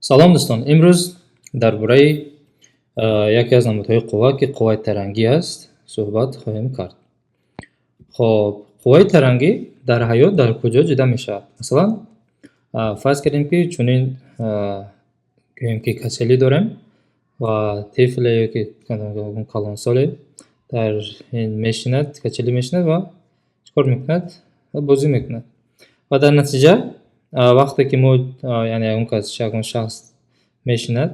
Салом, дӯстон! Имрӯз дар бораи яке аз намудҳои қувва, ки қувваи тарангӣ аст, суҳбат хоҳем кард. Хоб, қувваи тарангӣ дар ҳаёт дар куҷо дида мешавад? Масалан, фарз кардем, ки чунин, гӯем ки, качели дорем ва тифле ё ки калонсоле дар ин мешинад, качели мешинад ва чӣ кор мекунад? Бозӣ мекунад. Ва дар натиҷа, вақте ки мо, яъне ягон кас, ягон шахс мешинад,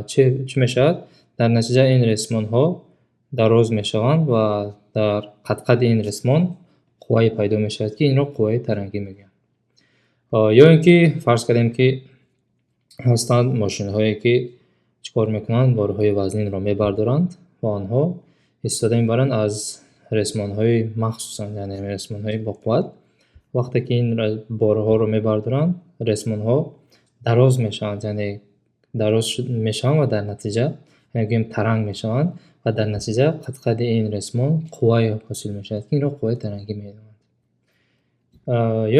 чӣ мешавад? Дар натиҷа ин ресмонҳо дароз мешаванд ва дар қадқади ин ресмон қуввае пайдо мешавад, ки инро қувваи тарангӣ мегӯянд. Ё ин ки фарз кардем, ки ҳастанд мошинҳое, ки чӣ кор мекунанд? Борҳои вазнинро мебардоранд ва онҳо истифода мебаранд аз ресмонҳои махсусан, яъне ресмонҳои боқувват. Вақте ки ин борҳоро мебардоранд, ресмонҳо дароз мешаванд, яъне дароз мешаванд ва дар натиҷа, гӯем, таранг мешаванд ва дар натиҷа қадқади ин ресмон қуввае ҳосил мешавад, ки инро қувваи тарангӣ меноманд.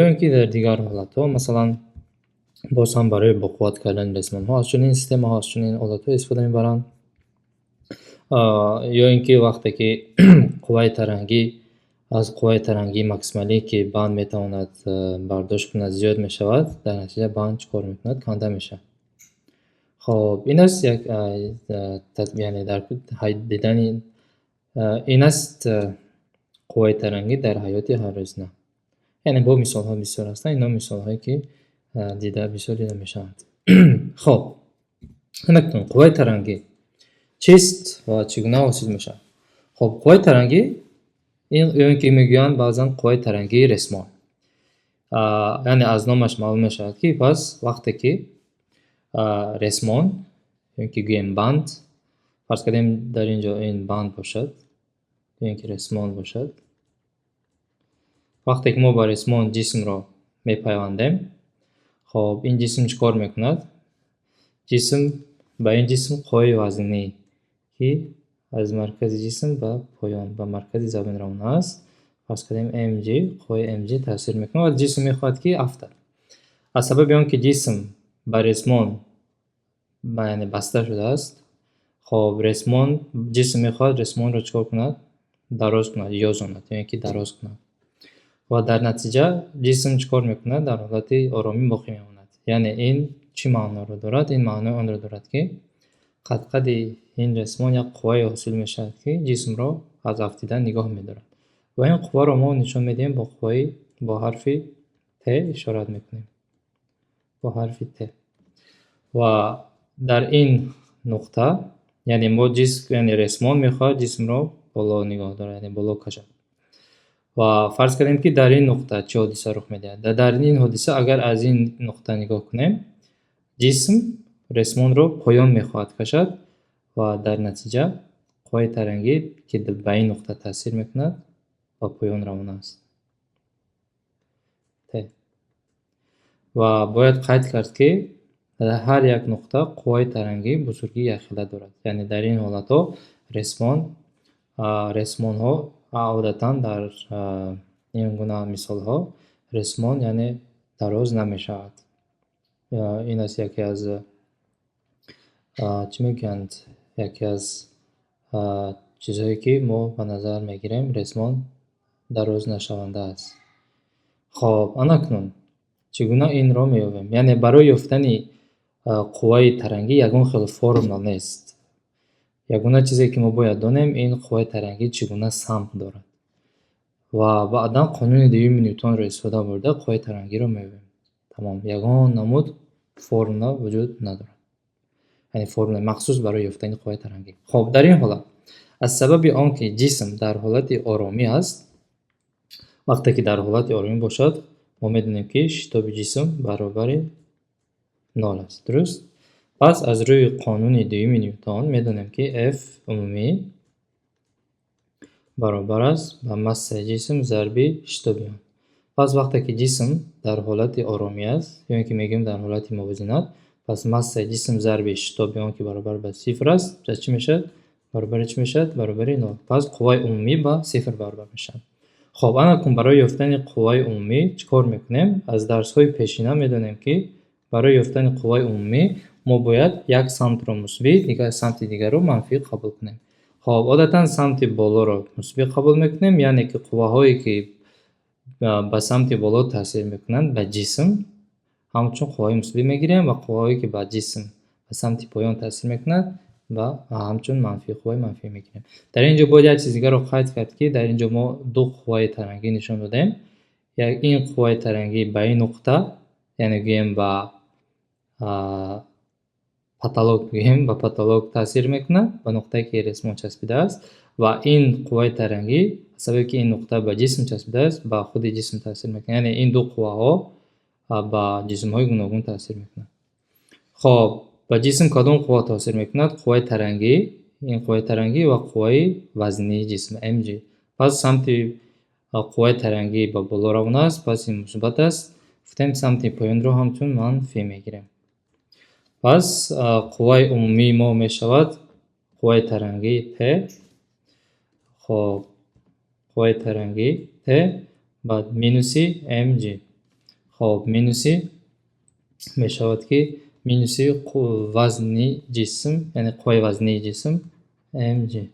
Ё ин ки дар дигар ҳолатҳо, масалан, боз ҳам барои боқувват кардани ресмонҳо аз чунин системаҳо, аз чунин олатҳо истифода мебаранд. Ё ин ки вақте ки қувваи тарангӣ аз қувваи тарангии максималӣ, ки банд метавонад бардошт кунад, зиёд мешавад, дар натиҷа банд чӣ кор мекунад? Канда мешавад. Хоб, ин аст як, яъне дар дидани ин аст қувваи тарангӣ дар ҳаёти ҳаррӯзина. Яъне бо мисолҳо бисёр ҳастанд, ино мисолҳое, ки дида бисёр дида мешаванд. Хоб, анакнун қувваи тарангӣ чист ва чӣ гуна ҳосил мешавад? Хоб, қувваи тарангӣ ин ё ин ки мегӯянд баъзан қувваи тарангии ресмон. Яъне аз номаш маълум мешавад, ки пас вақте ки ресмон ё ки гӯем банд, фарз кардем, дар ин ҷо ин банд бошад ё ин ки ресмон бошад, вақте ки мо ба ресмон ҷисмро мепайвандем, хоб, ин ҷисм чӣ кор мекунад? Ҷисм ба ин ҷисм қувваи вазнӣ, ки аз маркази ҷисм ба поён, ба маркази замин равона аст, фарз кардем, mg, қувваи mg таъсир мекунад ва ҷисм мехоҳад, ки афтад. Аз сабаби он ки ҷисм ба ресмон, яъне баста шудааст, хоб, ресмон, ҷисм мехоҳад ресмонро чӣ кор кунад? Дароз кунад, ёзонад ё ин ки дароз кунад. Ва дар натиҷа ҷисм чӣ кор мекунад? Дар ҳолати оромӣ боқӣ мемонад. Яъне ин чӣ маъноро дорад? Ин маънои онро дорад, ки қадқади ин ресмон як қуввае ҳосил мешавад, ки ҷисмро аз афтидан нигоҳ медорад. Ва ин қувваро мо нишон медиҳем бо қувваи, бо ҳарфи Т ишорат мекунем. Бо ҳарфи Т. Ва дар ин нуқта, яъне мо ҷисм, яъне ресмон мехоҳад ҷисмро боло нигоҳ дорад, яъне боло кашад. Ва фарз кардем, ки дар ин нуқта чӣ ҳодиса рух медиҳад? Дар ин ҳодиса, агар аз ин нуқта нигоҳ кунем, ҷисм ресмонро поён мехоҳад кашад ва дар натиҷа қувваи тарангӣ, ки ба ин нуқта таъсир мекунад, ба поён равона аст. Т. Ва бояд қайд кард, ки дар ҳар як нуқта қувваи тарангӣ бузургии якхела дорад. Яъне дар ин ҳолатҳо ресмон, ресмонҳо одатан, дар ин гуна мисолҳо ресмон, яъне, дароз намешавад. Ин аст яке аз, чӣ мегӯянд, яке аз чизҳое, ки мо ба назар мегирем: ресмон дароз нашаванда аст. Хоб, анакнун чӣ гуна инро меёбем? Яъне барои ёфтани қувваи тарангӣ ягон хел формула нест. Ягона чизе, ки мо бояд донем, ин қувваи тарангӣ чӣ гуна самт дорад. Ва баъдан қонуни дуюми Нютонро истифода бурда, қувваи тарангиро меёбем. Тамом, ягон намуд формула вуҷуд надорад. Яъне формулаи махсус барои ёфтани қувваи тарангӣ. Хоб, дар ин ҳолат, аз сабаби он ки ҷисм дар ҳолати оромӣ аст, вақте ки дар ҳолати оромӣ бошад, мо медонем, ки шитоби ҷисм баробари нол аст. Дуруст? Пас аз рӯи қонуни дуюми Нютон медонем, ки F умумӣ баробар аст ба массаи ҷисм зарби шитоби он. Пас вақте ки ҷисм дар ҳолати оромӣ аст, ё ин ки мегӯем, дар ҳолати мувозинат, пас массаи ҷисм зарби шитоби он, ки баробар ба сифр аст, чӣ мешавад? Баробари чӣ мешавад? Баробари нол. Пас қувваи умумӣ ба сифр баробар мешавад. Хоб, анакун барои ёфтани қувваи умумӣ чӣ кор мекунем? Аз дарсҳои пешина медонем, ки Барои ёфтани қувваи умумӣ мо бояд як самтро мусбӣ, дигар самти дигарро манфӣ қабул кунем. Хоб, одатан самти болоро мусбӣ қабул мекунем, яъне ки қувваҳое, ки ба самти боло таъсир мекунанд, ба ҷисм ҳамчун қувваҳои мусбӣ мегирем ва қувваҳое, ки ба ҷисм ба самти поён таъсир мекунад, ба ҳамчун манфӣ, қувваи манфӣ мегирем. Дар ин ҷо бояд як чиз дигарро қайд кард, ки дар ин ҷо мо ду қувваи тарангӣ нишон додем. Ин қувваи тарангӣ ба ин нуқта, яъне гӯем, ба потолок, гӯем, ба потолок таъсир мекунад, ба нуқтае, ки ресмон часпидааст, ва ин қувваи тарангӣ, сабаби ки ин нуқта ба ҷисм часпидааст, ба худи ҷисм таъсир мекунад. Яъне ин ду қувваҳо ба ҷисмҳои гуногун таъсир мекунанд. Хоб, ба ҷисм кадом қувва таъсир мекунад? Қувваи тарангӣ, ин қувваи тарангӣ ва қувваи вазнии ҷисм mg. Пас самти қувваи тарангӣ ба боло равона аст, пас ин мусбат аст. Гуфтем, самти поёнро ҳамчун манфӣ мегирем. Пас қувваи умумии мо мешавад қувваи тарангии Т, хоб, қувваи тарангии Т, баъд минуси mg. Хоб, минуси мешавад, ки минуси вазни ҷисм, яъне қувваи вазнии ҷисм mg.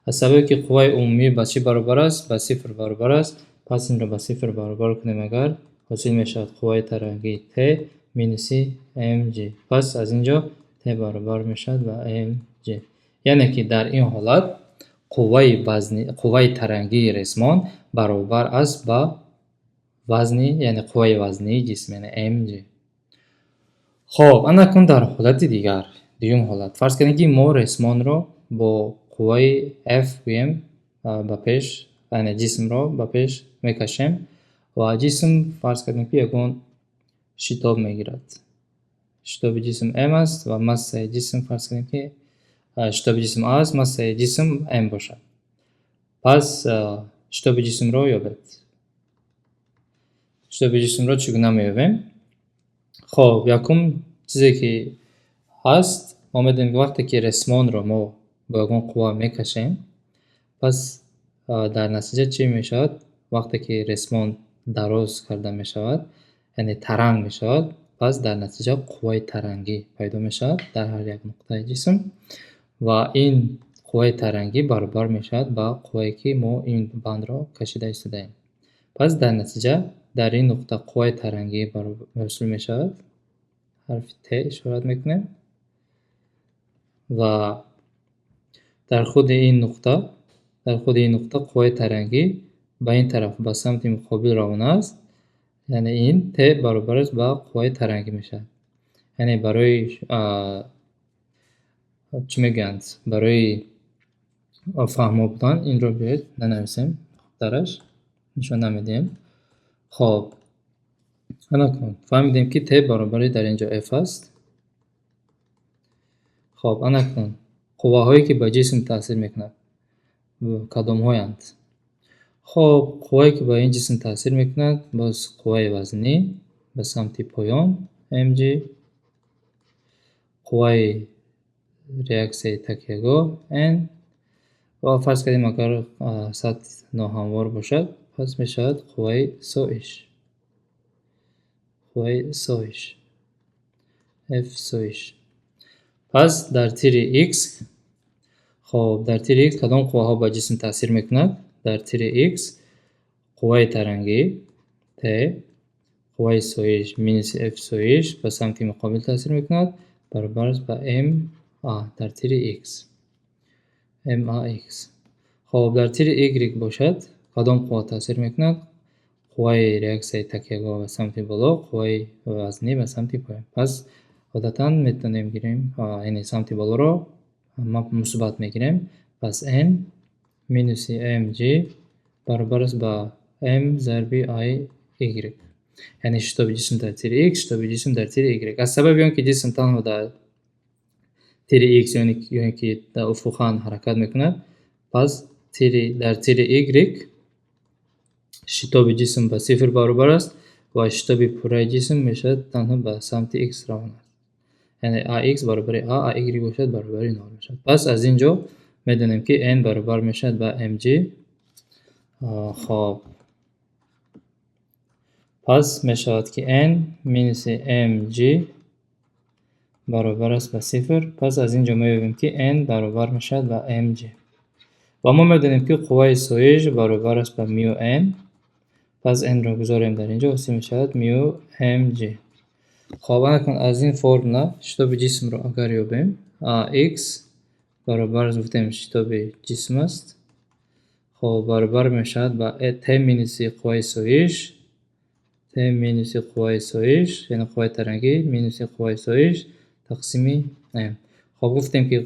Аз сабаби ки қувваи умумӣ ба чӣ баробар аст? Ба сифр баробар аст. Пас инро ба сифр баробар кунем агар, ҳосил мешавад қувваи тарангии Т минуси mg. Пас аз ин ҷо Т баробар мешавад ба mg. Яъне ки дар ин ҳолат қувваи вазни, қувваи тарангии ресмон баробар аст ба вазни, яъне қувваи вазнии ҷисм, яъне mg. Хоб, ана акнун дар ҳолати дигар, дуюм ҳолат. Фарз кунем, ки мо ресмонро бо қувваи F, гӯем, ба пеш, яъне ҷисмро ба пеш мекашем ва ҷисм, фарз кардем, ки ягон шитоб мегирад. Шитоби ҷисм m аст ва массаи ҷисм, фарз кунем, ки шитоби ҷисм а аст, массаи ҷисм m бошад. Пас шитоби ҷисмро ёбед. Шитоби ҷисмро чӣ гуна меёбем? Хоб, якум чизе, ки ҳаст, мо медонем, ки вақте ки ресмонро мо бо ягон қувва мекашем, пас дар натиҷа чӣ мешавад? Вақте ки ресмон дароз карда мешавад, яъне таранг мешавад, пас дар натиҷа қувваи тарангӣ пайдо мешавад дар ҳар як нуқтаи ҷисм ва ин қувваи тарангӣ баробар мешавад ба қуввае, ки мо ин бандро кашида истодаем. Пас дар натиҷа дар ин нуқта қувваи тарангӣ ҳосил мешавад, ҳарфи Т ишорат мекунем, ва дар худи ин нуқта қувваи тарангӣ ба ин тараф, ба самти муқобил равона аст, яъне ин Т баробар аст ба қувваи тарангӣ мешавад. Яъне барои чӣ мегӯянд, барои фаҳмо будан инро биёед нанависем, хубтараш нишон намедиҳем. Хоб, ана акнун фаҳмидем, ки Т баробари дар ин ҷо F аст. Хоб, ана акнун қувваҳое, ки ба ҷисм таъсир мекунад, кадомҳоянд? Хоб, қуввае, ки ба ин ҷисм таъсир мекунад, боз қувваи вазнӣ ба самти поён mg, қувваи реаксияи такягоҳ N ва фарз кардем, агар сатҳ ноҳамвор бошад, пас мешавад қувваи соиш, қувваи соиш, F соиш. Пас дар тири x, хоб, дар тири x кадом қувваҳо ба ҷисм таъсир мекунад? Дар тири x қувваи тарангӣ Т, қувваи соиш минуси F соиш ба самти муқобил таъсир мекунад, баробар аст ба ma дар тири x, max. Хоб, дар тири y бошад, кадом қувва таъсир мекунад? Қувваи реаксияи такягоҳ ба самти боло, қувваи вазнӣ ба самти поён. Пас одатан метавонем гирем, яъне самти болоро мусбат мегирем. Пас n минуси mg баробар аст ба m зарби ay, яъне шитоби ҷисм дар тири x, шитоби ҷисм дар тири y. Аз сабаби он ки ҷисм танҳо дар тири x ё ин ки дар уфуқан ҳаракат мекунад, пас дар тири y шитоби ҷисм ба сифр баробар аст ва шитоби пурраи ҷисм мешавад танҳо ба самти x равона аст, яъне ax баробари а, ay бошад, баробари нол мешавад. Пас аз ин ҷо медонем, ки n баробар мешавад ба mg. Хоб, пас мешавад, ки n минуси mg Баробар аст ба сифр. Пас аз ин ҷо меёбем, ки n баробар мешавад ба mg. Ва мо медонем, ки қувваи соиш баробар аст ба мю n. Пас n-ро гузорем дар ин ҷо, ҳосил мешавад мю mg. Хоб, анакун аз ин формула шитоби ҷисмро агар ёбем, x баробар аст, гуфтем, шитоби ҷисм аст. Хоб, баробар мешавад ба t минуси қувваи соиш, t минуси қувваи соиш, яъне қувваи тарангӣ минуси қувваи соиш тақсими m. Хоб, гуфтем, ки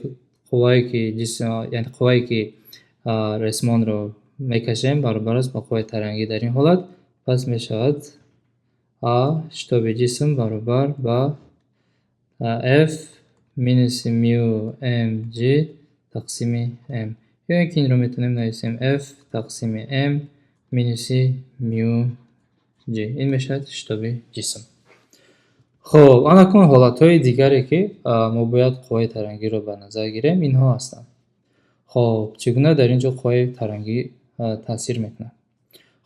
қуввае ки ҷисм, яъне қуввае ки ресмонро мекашем, баробар аст ба қувваи тарангӣ дар ин ҳолат. Пас мешавад а шитоби ҷисм баробар ба f минуси мю mg тақсими m. Ё ин ки инро метавонем нависем f тақсими m минуси мю g. Ин мешавад шитоби ҷисм. Хоб, анакун ҳолатҳои дигаре, ки мо бояд қувваи тарангиро ба назар гирем, инҳо ҳастанд. Хоб, чӣ гуна дар ин ҷо қувваи тарангӣ таъсир мекунад?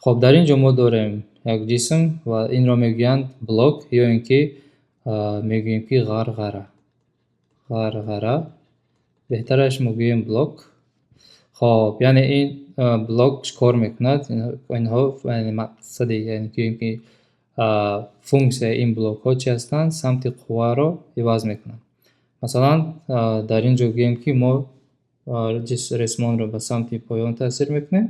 Хоб, дар ин ҷо мо дорем як ҷисм ва инро мегӯянд блок ё ин ки мегӯем, ки ғарғара. Ғарғара. Беҳтараш мо гӯем блок. Хоб, яъне ин блок чӣ кор мекунад? Инҳо мақсади, яъне гӯем, ки функсияи ин блокҳо чӣ ҳастанд? Самти қувваро иваз мекунанд. Масалан, дар ин ҷо гӯем, ки мо ресмонро ба самти поён таъсир мекунем,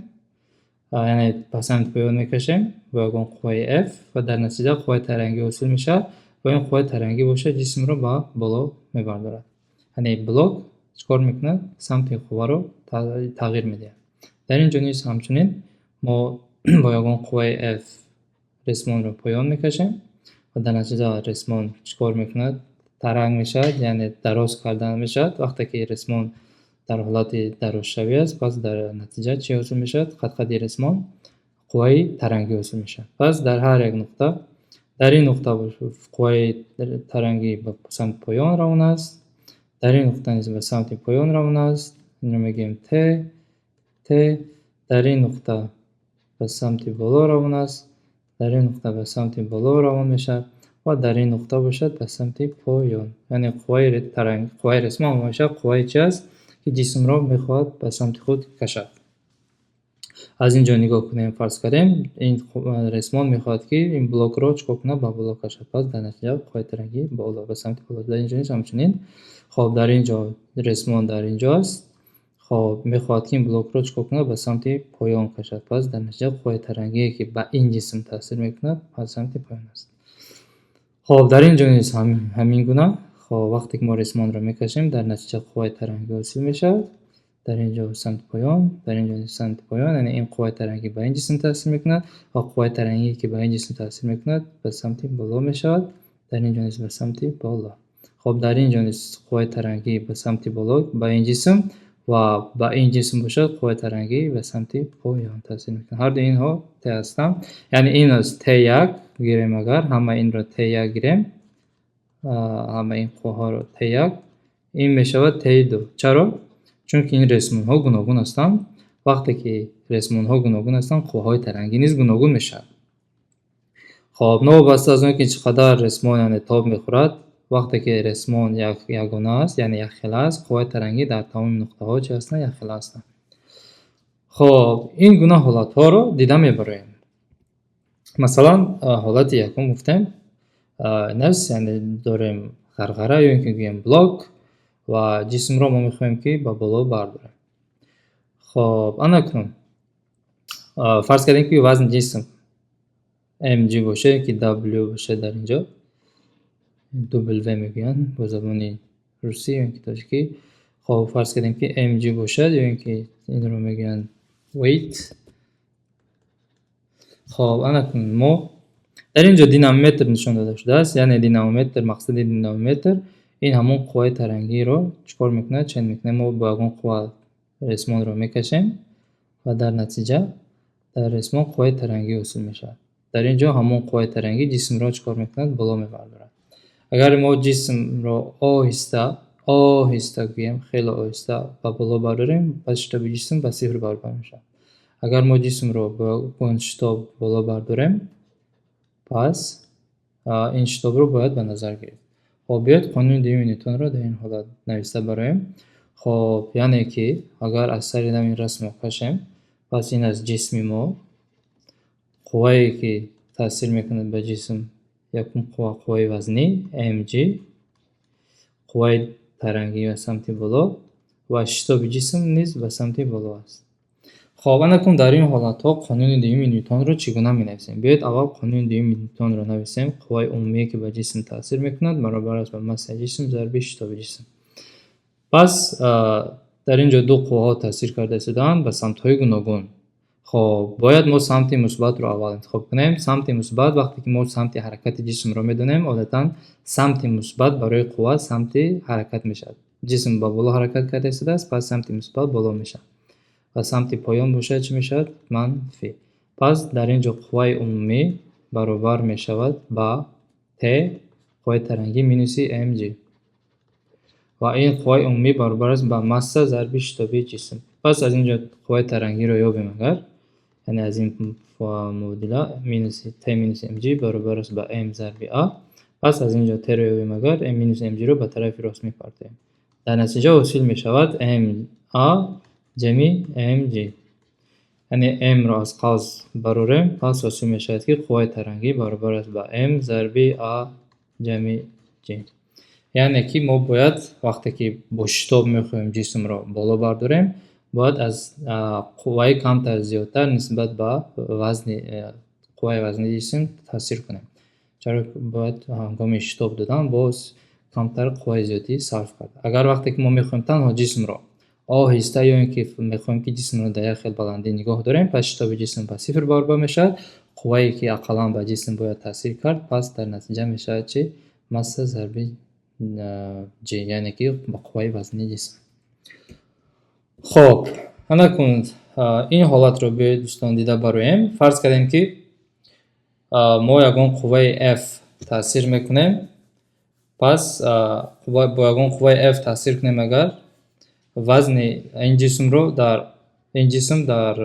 яъне ба самти поён мекашем бо ягон қувваи f ва дар натиҷа қувваи тарангӣ ҳосил мешавад ва ин қувваи тарангӣ бошад, ҷисмро ба боло мебардорад. Яъне блок чӣ кор мекунад? Самти қувваро тағйир медиҳад. Дар ин ҷо низ ҳамчунин мо бо ягон қувваи f ресмонро поён мекашем ва дар натиҷа ресмон чӣ кор мекунад? Таранг мешавад, яъне дароз кардан мешавад. Вақте ки ресмон дар ҳолати дарозшавӣ аст, пас дар натиҷа чӣ ҳосил мешавад? Қадқади ресмон қувваи тарангӣ ҳосил мешавад. Пас дар ҳар як нуқта, дар ин нуқта қувваи тарангӣ ба самти поён равона аст, дар ин нуқта низ ба самти поён равона аст. Инро мегӯем т, т. Дар ин нуқта ба самти боло равона аст, дар ин нуқта ба самти боло равон мешавад ва дар ин нуқта бошад, ба самти поён. Яъне қувваи ресмон мешавад қувваи чи аст, ки ҷисмро мехоҳад ба самти худ кашад. Аз ин ҷо нигоҳ кунем, фарз кардем, ин ресмон мехоҳад, ки ин блокро чӣ кор кунад? Ба боло кашад. Пас дар натиҷа қувваи тарангӣ боло, ба самти боло. Дар ин ҷо низ ҳамчунин. Хоб, дар ин ҷо ресмон дар ин ҷо аст. Хоб, мехоҳад, ки ин блокро чӣ кор кунад? Ба самти поён кашад. Пас дар натиҷа қувваи тарангие, ки ба ин ҷисм таъсир мекунад, ба самти поён аст. Хоб, дар ин ҷо низ ҳамин гуна. Хоб, вақте ки мо ресмонро мекашем, дар натиҷа қувваи тарангӣ ҳосил мешавад. Дар ин ҷо самти поён, дар ин ҷо низ самти поён. Яъне ин қувваи тарангӣ ба ин ҷисм таъсир мекунад ва қувваи тарангие, ки ба ин ҷисм таъсир мекунад, ба самти боло мешавад. Дар ин ҷо низ ба самти боло. Хоб, дар ин ҷо низ қувваи тарангӣ ба самти боло ба ин ҷисм ва ба ин ҷисм бошад, қувваи тарангӣ ба самти поён таъсир мекунад. Ҳарду инҳо т ҳастанд. Яъне ин аст т1 гирем, агар ҳама инро т1 гирем, ҳама ин қувваҳоро т1, ин мешавад т2. Чаро? Чунки ин ресмонҳо гуногун ҳастанд. Вақте ки ресмонҳо гуногун ҳастанд, қувваҳои тарангӣ низ гуногун мешавад. Хоб, новобаста аз он ки чӣ қадар ресмон, яъне тоб мехӯрад, вақте ки ресмон ягона аст, яъне якхела аст, қувваи тарангӣ дар тамоми нуқтаҳо чӣ ҳастанд? Якхела ҳастанд. Хоб, ин гуна ҳолатҳоро дида мебароем. Масалан, ҳолати якум гуфтем ин аст, яъне дорем ғарғара ё ин ки гӯем блок ва ҷисмро мо мехоҳем, ки ба боло бардорем. Хоб, анакнун фарз кардем, ки вазни ҷисм mg бошад ё ки w бошад, дар ин ҷо w мегӯянд бо забони русӣ ё ин ки тоҷикӣ. Хоб, фарз кардем, ки mg бошад ё ин ки инро мегӯянд weight. Хоб, анакнун мо дар ин ҷо динамометр нишон дода шудааст. Яъне динамометр, мақсади динамометр ин ҳамон қувваи тарангиро чӣ кор мекунад? Чен мекунад. Мо бо ягон қувва ресмонро мекашем ва дар натиҷа дар ресмон қувваи тарангӣ ҳосил мешавад. Дар ин ҷо ҳамон қувваи тарангӣ ҷисмро чӣ кор мекунад? Боло мебардорад. Агар мо ҷисмро оҳиста оҳиста, гӯем, хеле оҳиста ба боло бардорем, пас шитоби ҷисм ба сифр баробар мешавад. Агар мо ҷисмро бо ягон шитоб боло бардорем, пас ин шитобро бояд ба назар гирифт. Хоб, биёед, қонуни дуюми Нютонро дар ин ҳолат нависта бароем. Хоб, яъне ки агар аз сари нав ин расмро кашем, пас ин аст ҷисми мо. Қуввае, ки таъсир мекунад ба ҷисм, якум қувва, қувваи вазнӣ mg, қувваи тарангӣ ба самти боло ва шитоби ҷисм низ ба самти боло аст. Хоб, анакун дар ин ҳолатҳо қонуни дуюми Нютонро чӣ гуна менависем? Биёед, аввал қонуни дуюми Нютонро нависем. Қувваи умумие, ки ба ҷисм таъсир мекунад, баробар аст ба массаи ҷисм зарби шитоби ҷисм. Пас дар ин ҷо ду қувваҳо таъсир карда истодаанд ба самтҳои гуногун. Хоб, бояд мо самти мусбатро аввал интихоб кунем. Самти мусбат, вақте ки мо самти ҳаракати ҷисмро медонем, одатан самти мусбат барои қувва самти ҳаракат мешавад. Ҷисм ба боло ҳаракат карда истодааст, пас самти мусбат боло мешавад ва самти поён бошад, чӣ мешавад? Манфӣ. Пас дар ин ҷо қувваи умумӣ баробар мешавад ба Т, қувваи тарангӣ, минуси mg, ва ин қувваи умумӣ баробар аст ба масса зарби шитоби ҷисм. Пас аз ин ҷо қувваи тарангиро ёбем агар, яъне аз ин муодила, минуси Т минуси mg баробар аст ба m зарби а. Пас аз ин ҷо Т-ро ёбем агар, m минус mg-ро ба тарафи рост мепартоем. Дар натиҷа ҳосил мешавад ma ҷамъи mg, яъне m-ро аз қавс барорем, пас ҳосил мешавад, ки қувваи тарангӣ баробар аст ба m зарби а ҷамъи g. Яъне ки мо бояд, вақте ки бо шитоб мехоҳем ҷисмро боло бардорем, бояд аз қувваи камтар зиёдтар нисбат ба вазни, қувваи вазнии ҷисм таъсир кунем. Чаро бояд ҳангоми шитоб додан боз камтар қувваи зиёдӣ сарф кард? Агар вақте ки мо мехоҳем танҳо ҷисмро оҳиста ё ин ки мехоҳем, ки ҷисмро дар як хел баландӣ нигоҳ дорем, пас шитоби ҷисм ба сифр баробар мешавад. Қуввае, ки ақаллан ба ҷисм бояд таъсир кард, пас дар натиҷа мешавад чи? Масса зарби g, яъне ки ба қувваи вазнии ҷисм. Хоб, анакун ин ҳолатро биёед, дӯстон, дида бароем. Фарз кардем, ки мо ягон қувваи f таъсир мекунем. Пас бо ягон қувваи f таъсир кунем агар, вазни ин ҷисмро дар ин ҷисм дар,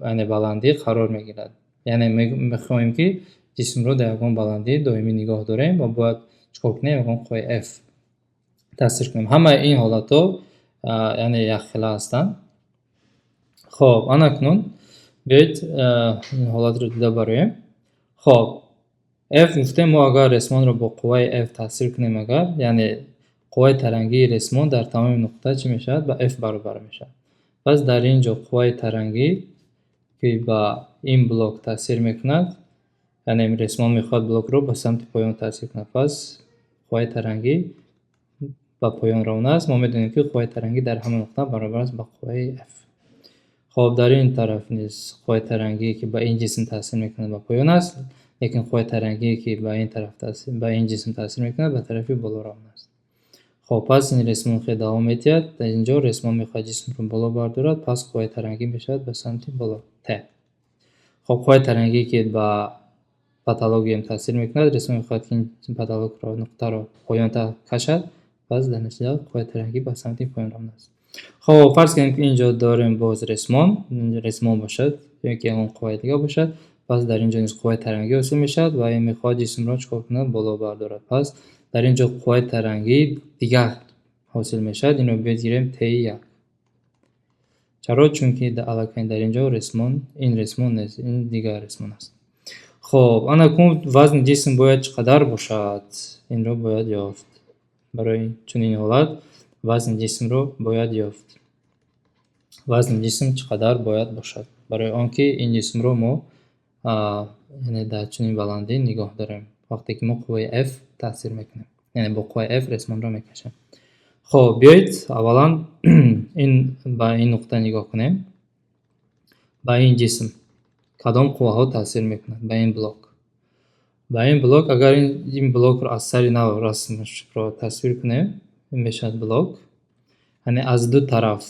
яъне, баландӣ қарор мегирад. Яъне мехоҳем, ки ҷисмро дар ягон баландӣ доимӣ нигоҳ дорем ва бояд чӣ кор кунем? Ягон қувваи f таъсир кунем. Ҳамаи ин ҳолатҳо, яъне, якхела ҳастанд. Хоб, анакнун биёед, ин ҳолатро дида бароем. Хоб, f гуфтем мо, агар ресмонро бо қувваи f таъсир кунем агар, яъне қувваи тарангии ресмон дар тамоми нуқта чӣ мешавад? Ба f баробар мешавад. Пас дар ин ҷо қувваи тарангӣ, ки ба ин блок таъсир мекунад, яъне ресмон мехоҳад блокро ба самти поён таъсир кунад, пас қувваи тарангӣ ба поён равона аст. Мо медонем, ки қувваи тарангӣ дар ҳама нуқта баробар аст ба қувваи f. Хоб, дар ин тараф низ қувваи тарангие, ки ба ин ҷисм таъсир мекунад, ба поён аст, лекин қувваи тарангие, ки ба ин тараф ба ин ҷисм таъсир мекунад, ба тарафи боло равона аст. Хоб, пас ин ресмон хеле давом медиҳад. Дар ин ҷо ресмон мехоҳад ҷисмро боло бардорад, пас қувваи тарангӣ мешавад ба самти боло Т. Хоб, қувваи тарангие, ки ба потолок ам таъсир мекунад, ресмон мехоҳад, ки ин потолокро, нуқтаро поён кашад, пас дар натиҷа қувваи тарангӣ ба самти поён равона аст. Хоб, фарз кунем, ки инҷо дорем боз ресмон, ресмон бошад ё ки ягон қувваи дига бошад, пас дар ин ҷо низ қувваи тарангӣ ҳосил мешавад ва ин мехоҳад ҷисмро чӣ кор кунад? Боло бардорад. Пас дар ин ҷо қувваи тарангии дигар ҳосил мешавад. Инро биёед гирем Т1. Чаро? Чунки аллакай дар ин ҷо ресмон, ин ресмон нест, ин дигар ресмон аст. Хоб, анакун вазни ҷисм бояд чӣ қадар бошад? Инро бояд ёфт. Барои чунин ҳолат вазни ҷисмро бояд ёфт. Вазни ҷисм чӣ қадар бояд бошад, барои он ки ин ҷисмро мо, яъне, дар чунин баландӣ нигоҳ дорем, вақте ки мо қувваи f таъсир мекунем, яъне бо қувваи f ресмонро мекашем? Хоб, биёед, аввалан ин ба ин нуқта нигоҳ кунем. Ба ин ҷисм кадом қувваҳо таъсир мекунанд? Ба ин блок, ба ин блок, агар ин блокро аз сари нав расмашро тасвир кунем, ин мешавад блок. Яъне аз ду тараф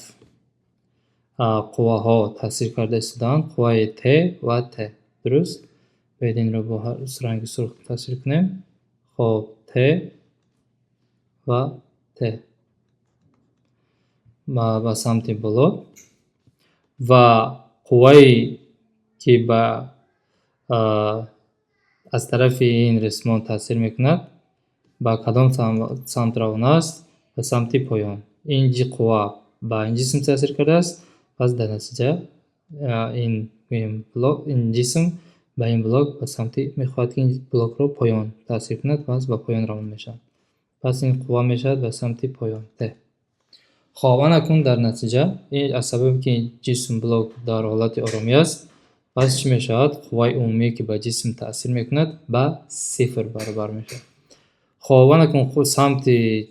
қувваҳо таъсир карда истодаанд: қувваи Т ва Т, дуруст? Биёед, инро бо ранги сурх тасвир кунем. Хоб, Т ва Т ба самти боло ва қуввае, ки ба аз тарафи ин ресмон таъсир мекунад. Ба кадом самт равона аст? Ба самти поён. Ин қувва ба ин ҷисм таъсир кардааст, пас дар натиҷа ин блок, ин ҷисм ба ин блок ба самти мехоҳад, ки ин блокро поён таъсир кунад, пас ба поён равон мешавад. Пас ин қувва мешавад ба самти поён Т. Хоб, анакун дар натиҷа аз сабаби ки ҷисм, блок дар ҳолати оромӣ аст, пас чӣ мешавад? Қувваи умумие, ки ба ҷисм таъсир мекунад, ба сифр баробар мешавад. Хоб, анакун самти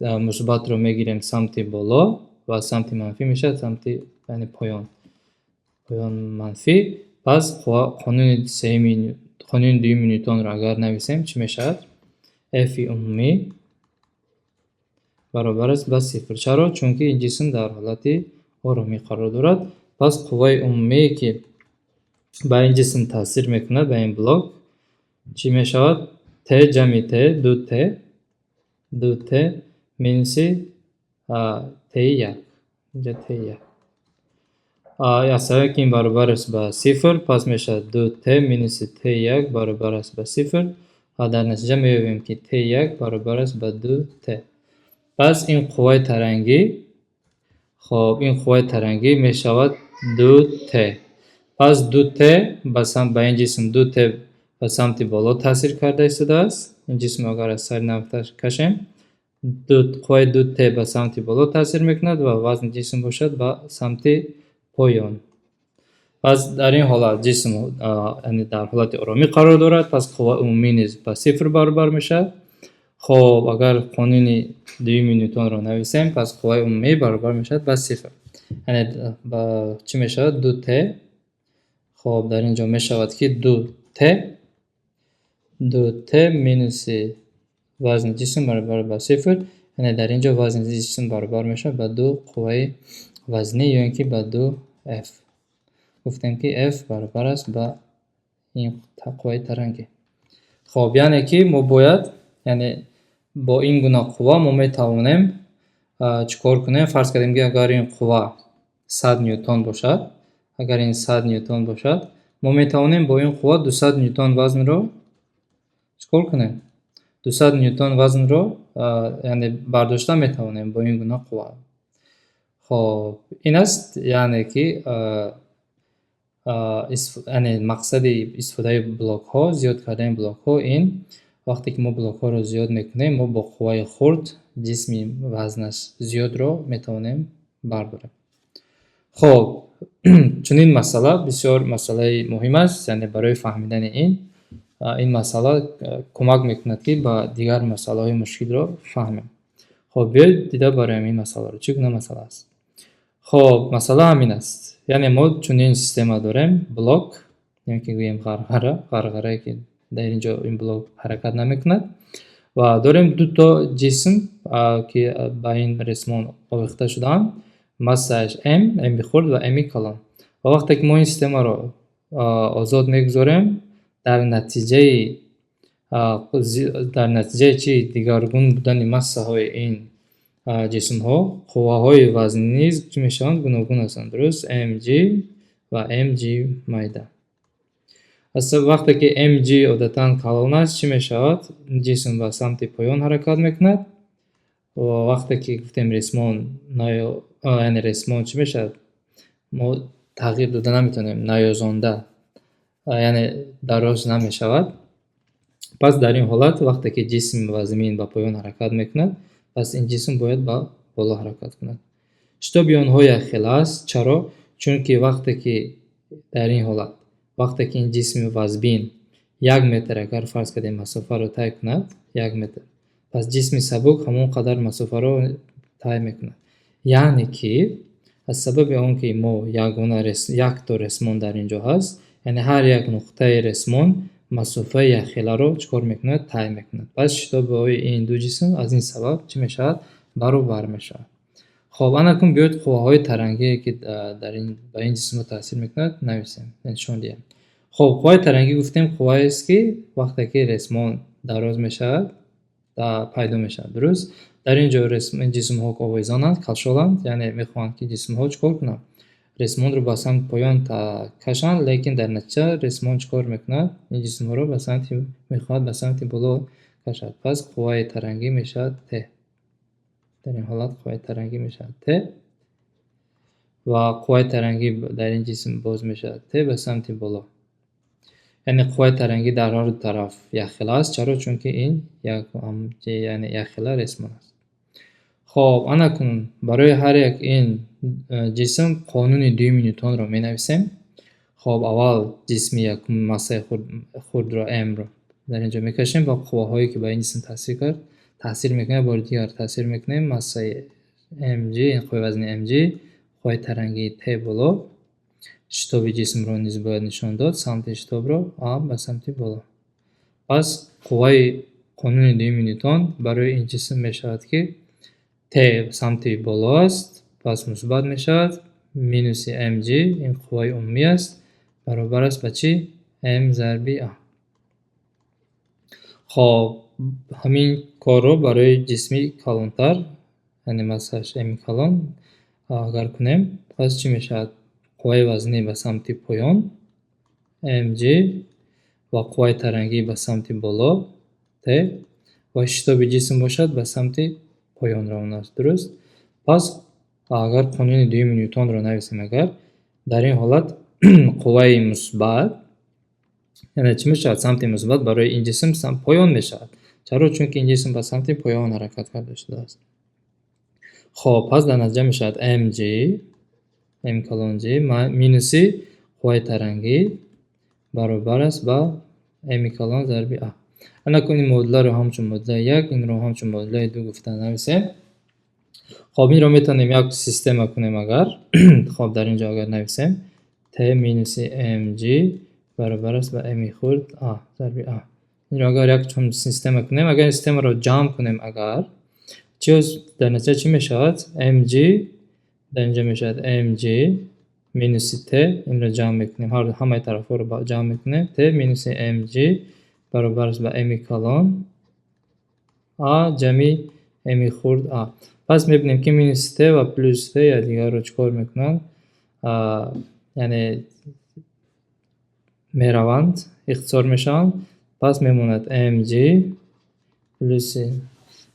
мусбатро мегирем самти боло ва самти манфӣ мешавад самти, яъне, поён. Поён манфӣ. Пас қонуни сеюми, қонуни дуюми Нютонро агар нависем, чӣ мешавад? F умумӣ баробар аст ба сифр. Чаро? Чунки ин ҷисм дар ҳолати оромӣ қарор дорад. Пас қувваи умумие, ки ба ин ҷисм таъсир мекунад, ба ин блок, чӣ мешавад? Т ҷамъи Т, ду Т, ду Т минуси Ти як. Инҷа Ти як. Аз сабаби ки ин баробар аст ба сифр, пас мешавад ду Т минуси Т як баробар аст ба сифр ва дар натиҷа меёбем, ки Т як баробар аст ба ду Т. Пас ин қувваи тарангӣ, хоб, ин қувваи тарангӣ мешавад ду Т. Пас ду Т ба ин ҷисм, ду Т ба самти боло таъсир карда истодааст. Ин ҷисмро агар аз сари нав кашем, қувваи ду Т ба самти боло таъсир мекунад ва вазни ҷисм бошад ба самти поён. Пас дар ин ҳолат ҷисм, яъне, дар ҳолати оромӣ қарор дорад, пас қувваи умумӣ низ ба сифр баробар мешавад. Хоб, агар қонуни дуюми Нютонро нависем, пас қувваи умумӣ баробар мешавад ба сифр. Яъне ба чӣ мешавад? Ду Т. Хоб, дар ин ҷо мешавад, ки ду Т, ду Т минуси вазни ҷисм баробар ба сифр, яъне дар ин ҷо вазни ҷисм баробар мешавад ба ду қувваи вазнӣ ё ин ки ба ду F. Гуфтем, ки F баробар аст ба ин қувваи тарангӣ. Хоб, яъне ки мо бояд, яъне бо ин гуна қувва мо метавонем чӣ кор кунем? Фарз кардем, ки агар ин қувва 100 ньютон бошад, агар ин 100 ньютон бошад, мо метавонем бо ин қувва 200 ньютон вазнро чӣ кор кунем? 200 ньютон вазнро, яъне, бардошта метавонем бо ин гуна қувва. Хоб, ин аст, яъне ки, яъне, мақсади истифодаи блокҳо, зиёд кардани блокҳо ин: вақте ки мо блокҳоро зиёд мекунем, мо бо қувваи хурд ҷисми вазнаш зиёдро метавонем бардорем. Хоб, чунин масъала бисёр масъалаи муҳим аст, яъне барои фаҳмидани ин масъала кӯмак мекунад, ки ба дигар масъалаҳои мушкилро фаҳмем. Хоб, биёед дида бароем ин масъаларо. Чӣ гуна масъала аст? Хоб, масъала ҳамин аст. Яъне мо чунин система дорем: блок ё ки гӯем ғарғара, ғарғарае, ки дар ин ҷо ин блок ҳаракат намекунад, ва дорем дуто ҷисм, ки ба ин ресмон овехта шудаанд, массааш м, м хурд ва м калон. Ва вақте ки мо ин системаро озод мегузорем, дар натиҷаи чӣ дигаргун будани массаҳои ин ҷисмҳо, қувваҳои вазнӣ низ чӣ мешаванд? Гуногун ҳастанд, дуруст? Mg ва mg майда. Вақте ки mg одатан калон аст, чӣ мешавад? Ҷисм ба самти поён ҳаракат мекунад. Ва вақте ки гуфтем ресмон, яъне ресмон чӣ мешавад? Мо тағйир дода наметавонем, наёзонда, яъне дароз намешавад. Пас дар ин ҳолат, вақте ки ҷисм вазмин ба поён ҳаракат мекунад, пас ин ҷисм бояд ба боло ҳаракат кунад. Шитоби онҳо якхела аст. Чаро? Чунки вақте ки дар ин ҳолат, вақте ки ин ҷисми вазбин 1 метр, агар фарз кардем, масофаро тай кунад, 1 метр, пас ҷисми сабук ҳамон қадар масофаро тай мекунад. Яъне ки аз сабаби он ки мо ягона якто ресмон дар ин ҷо ҳаст, яъне ҳар як нуқтаи ресмон масофаи якхеларо чӣ кор мекунад? Тай мекунад. Пас шитобҳои ин ду ҷисм аз ин сабаб чӣ мешавад? Баробар мешавад. Хоб, анакун биёед қувваҳои тарангие, ки дар ин ба ин ҷисмҳо таъсир мекунад, нависем, нишон диҳем. Хоб, қувваи тарангӣ гуфтем, қувваест, ки вақте ки ресмон дароз мешавад, пайдо мешавад, дуруст? Дар ин ҷо ин ҷисмҳо овезонанд, кашоланд, яъне мехоҳанд, ки ҷисмҳо чӣ кор кунанд? Ресмонро ба самти поён кашанд, лекин дар натиҷа ресмон чӣ кор мекунад? Ин ҷисмҳоро ба самти мехоҳад ба самти боло. Кашад. Пас қувваи тарангӣ мешавад Т. Дар ин ҳолат қувваи тарангӣ мешавад Т ва қувваи тарангӣ дар ин ҷисм боз мешавад Т ба самти боло. Яъне қувваи тарангӣ дар ҳар ду тараф якхела аст. Чаро? Чунки ин яъне якхела ресмон аст. Хоб, ана кунун барои ҳар як ин ҷисм қонуни дуюми Нютонро менависем. Хоб, аввал ҷисми якум, массаи хурдро, М-ро дар ин ҷо мекашем ва қувваҳое, ки ба ин ҷисм таъсир кард, таъсир мекунад, бори дигар таъсир мекунем. Массаи mg, қувваи вазни mg, қувваи тарангии Т боло, шитоби ҷисмро низ бояд нишон дод, самти шитобро А ба самти боло. Пас қувваи қонуни дуюми Нютон барои ин ҷисм мешавад, ки Т самти боло аст, пас мусбат мешавад, минуси mg, ин қувваи умумӣ аст, баробар аст ба чӣ? М зарби А. Хоб, ҳамин корро барои ҷисми калонтар, яъне массааш М калон, агар кунем, пас чӣ мешавад? Қувваи вазнӣ ба самти поён mg ва қувваи тарангӣ ба самти боло Т ва шитоби ҷисм бошад, ба самти поён равона аст. Дуруст? Пас агар қонуни дуюми Нютонро нависем, агар дар ин ҳолат қувваи мусбат, яъне чӣ мешавад? Самти мусбат барои ин ҷисм поён мешавад. Чаро? Чунки ин ҷисм ба самти поён ҳаракат карда шудааст. Хоб, пас дар натиҷа мешавад mg, м калон g, минуси қувваи тарангӣ баробар аст ба м калон зарби а. Ана кун ин муодиларо ҳамчун муодилаи як, инро ҳамчун муодилаи ду гуфта нависем. Хоб, инро метавонем як система кунем агар. Хоб, дар ин ҷо агар нависем, т минуси mg баробар аст ба м хурд а зарби а. Инро агар як чун система кунем, агар ин системаро ҷамъ кунем, агар чӣ дар натиҷа чӣ мешавад? Mg дар инҷо мешавад mg минуси т, инро ҷамъ мекунем, ҳамаи тарафҳоро ҷамъ мекунем, т минуси mg баробар аст ба м калон а ҷамъи м хурд а. Пас мебинем, ки минуси т ва плюси т якдигарро чӣ кор мекунанд? Яъне мераванд, ихтисор мешаванд. Пас мемонад mg плюси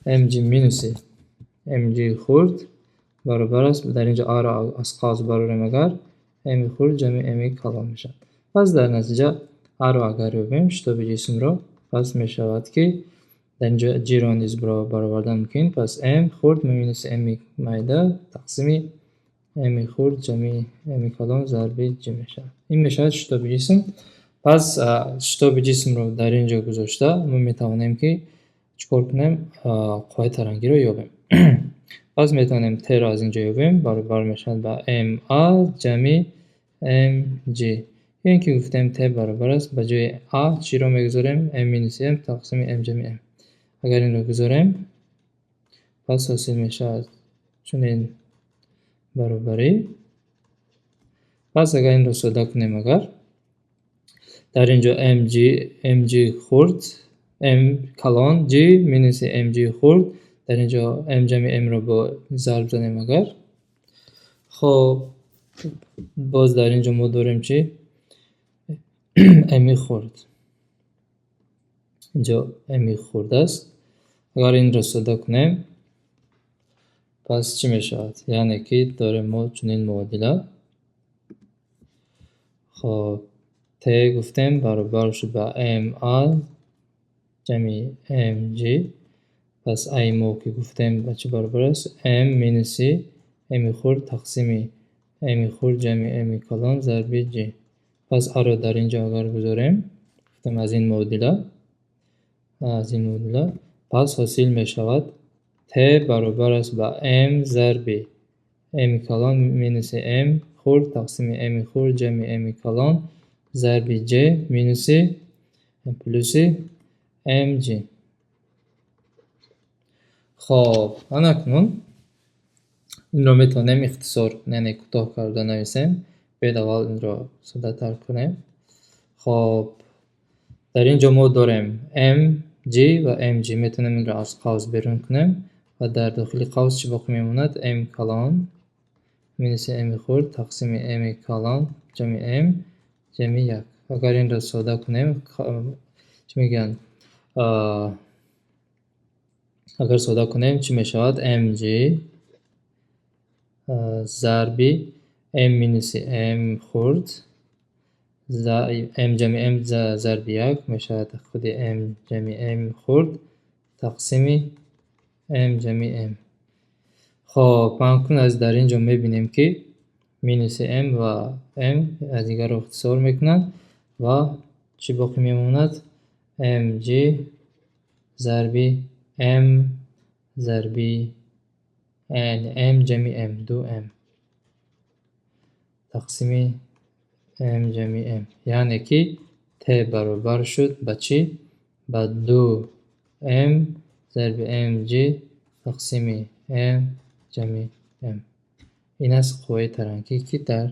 mg минуси mg хурд баробар аст, дар инҷо а-ро аз қавс барорем агар, м хурд ҷамъи м калон мешавад. Пас дар натиҷа а-ро агар ёбем, шитоби ҷисмро, пас мешавад, ки дар инҷо g-ро низ баровардан мумкин. Пас м хурд минуси м майда тақсими м хурд ҷамъи м калон зарби g мешавад. Ин мешавад шитоби ҷисм. Пас шитоби ҷисмро дар ин ҷо гузошта, мо метавонем, ки чӣ кор кунем? Қувваи тарангиро ёбем. Пас метавонем т-ро аз ин ҷо ёбем, баробар мешавад ба ма ҷамъи mg. Ё ин ки гуфтем, т баробар аст, ба ҷои а чиро мегузорем? М минуси м тақсими м ҷамъи м. Агар инро гузорем, пас ҳосил мешавад чунин баробарӣ. Пас агар инро содда кунем, агар дар ин ҷо mg, mg хурд, м калон g минуси mg хурд, дар ин ҷо м ҷамъи м-ро бо зарб занем агар. Хоб, боз дар ин ҷо мо дорем чӣ? М хурд. Инҷо м хурд аст. Агар инро содда кунем, пас чӣ мешавад? Яъне ки дорем мо чунин муодила. Хоб, т гуфтем баробар шуд ба ма ҷамъи mg. Пас а мо ки гуфтем, ба чӣ баробар аст? М минуси м хурд тақсими м хурд ҷамъи м калон зарби g. Пас а-ро дар ин ҷо агар гузорем, гуфтем, аз ин муодила, пас ҳосил мешавад, т баробар аст ба м зарби м калон минуси м хурд тақсими м хурд ҷамъи м калон зарби g минуси плюси mg. Хоб, ана акнун инро метавонем ихтисор, яъне кӯтоҳ карда нависем. Биёед, аввал инро соддатар кунем. Хоб, дар ин ҷо мо дорем mg ва mg, метавонем инро аз қавс берун кунем ва дар дохили қавс чӣ боқӣ мемонад? М калон минуси м хурд тақсими м калон ҷамъи м ҷамъи як. Агар инро содда кунем, чӣ мегӯянд? Агар сода кунем, чӣ мешавад? Mg зарби m минуси m хурд, m ҷамъи m зарби як мешавад худи m ҷамъи m хурд тақсими m ҷамъи m. Хоб, кун аз дар ин ҷо мебинем, ки минуси m ва m аз дигарро ихтисор мекунанд ва чӣ боқӣ мемонад? Mg зарби m зарби m ҷамъи m, ду m тақсими m ҷамъи m. Яъне ки t баробар шуд ба чӣ? Ба ду m зарби mg тақсими m ҷамъи m. Ин аст қувваи тарангӣ, ки дар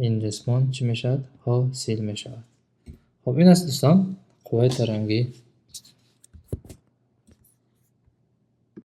ин рисмон чӣ мешавад? Ҳосил мешавад. Хоб, ин аст, дӯстон, қувваи тарангӣ.